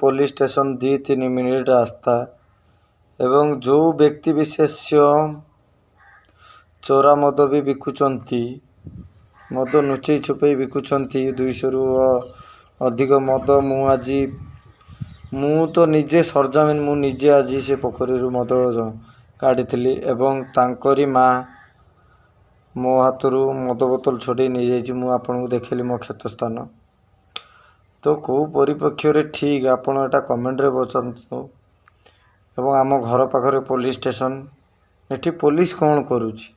Police station 2-3 minute ରାସ୍ତା। ଏବଂ ଯେଉଁ ବ୍ୟକ୍ତି ବିଶେଷ ଚୋରା ମଦ ବି ବିକୁଛନ୍ତି, ମଦ ଲୁଚେଇ ଛୁପେଇ ବିକୁଛନ୍ତି, 200ରୁ ଅଧିକ ମଦ, ମୁଁ ଆଜି ମୁଁ ତ ନିଜେ ସରଜାମିନ, ମୁଁ ନିଜେ ଆଜି ସେ ପୋଖରୀରୁ ମଦ କାଢ଼ିଥିଲି ଏବଂ ତାଙ୍କରି ମା' ମୋ ହାତରୁ ମଦ ବୋତଲ ଛଡ଼େଇ ନେଇଯାଇଛି। ମୁଁ ଆପଣଙ୍କୁ ଦେଖେଇଲି ମୋ କ୍ଷତ ସ୍ଥାନ। ତ କେଉଁ ପରିପ୍ରେକ୍ଷୀରେ ଠିକ୍, ଆପଣ ଏଇଟା କମେଣ୍ଟରେ ପଚାରନ୍ତୁ। ଏବଂ ଆମ ଘର ପାଖରେ ପୋଲିସ ଷ୍ଟେସନ, ଏଠି ପୋଲିସ କ'ଣ କରୁଛି?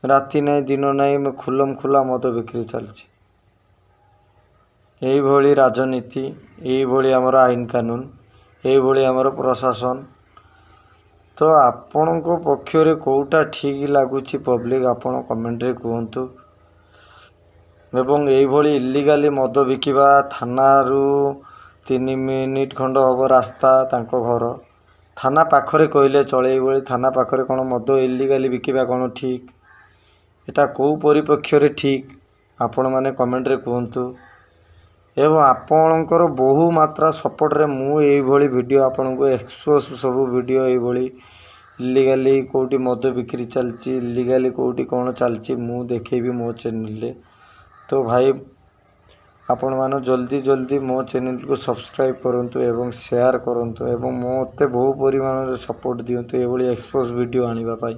ରାତି ନାହିଁ, ଦିନ ନାହିଁ, ଖୁଲମ ଖୁଲା ମଦ ବିକ୍ରି ଚାଲିଛି। ଏଇଭଳି ରାଜନୀତି, ଏଇଭଳି ଆମର ଆଇନ କାନୁନ, ଏଇଭଳି ଆମର ପ୍ରଶାସନ। ତ ଆପଣଙ୍କ ପକ୍ଷରେ କେଉଁଟା ଠିକ୍ ଲାଗୁଛି ପବ୍ଲିକ୍, ଆପଣ କମେଣ୍ଟରେ କୁହନ୍ତୁ। ଏବଂ ଏଇଭଳି ଇଲିଗାଲି ମଦ ବିକିବା, ଥାନାରୁ 3 ମିନିଟ୍ ଖଣ୍ଡ ହେବ ରାସ୍ତା ତାଙ୍କ ଘର, ଥାନା ପାଖରେ କହିଲେ ଚଳେ। ଏଇଭଳି ଥାନା ପାଖରେ କ'ଣ ମଦ ଇଲିଗାଲି ବିକିବା କ'ଣ ଠିକ୍? ଏଇଟା କେଉଁ ପରିପ୍ରେକ୍ଷୀରେ ଠିକ୍, ଆପଣମାନେ କମେଣ୍ଟରେ କୁହନ୍ତୁ। ଏବଂ ଆପଣଙ୍କର ବହୁ ମାତ୍ରା ସପୋର୍ଟରେ ମୁଁ ଏଇଭଳି ଭିଡ଼ିଓ ଆପଣଙ୍କୁ ଏକ୍ସପୋଜ୍ ସବୁ ଭିଡ଼ିଓ, ଏଇଭଳି ଇଲିଗାଲି କେଉଁଠି ମଦ ବିକ୍ରି ଚାଲିଛି, ଇଲିଗାଲି କେଉଁଠି କ'ଣ ଚାଲିଛି, ମୁଁ ଦେଖେଇବି ମୋ ଚ୍ୟାନେଲରେ। ତ ଭାଇ, ଆପଣମାନେ ଜଲ୍ଦି ଜଲ୍ଦି ମୋ ଚ୍ୟାନେଲକୁ ସବସ୍କ୍ରାଇବ୍ କରନ୍ତୁ ଏବଂ ସେୟାର କରନ୍ତୁ ଏବଂ ମୋତେ ବହୁ ପରିମାଣରେ ସପୋର୍ଟ ଦିଅନ୍ତୁ ଏଭଳି ଏକ୍ସପୋଜ୍ ଭିଡ଼ିଓ ଆଣିବା ପାଇଁ।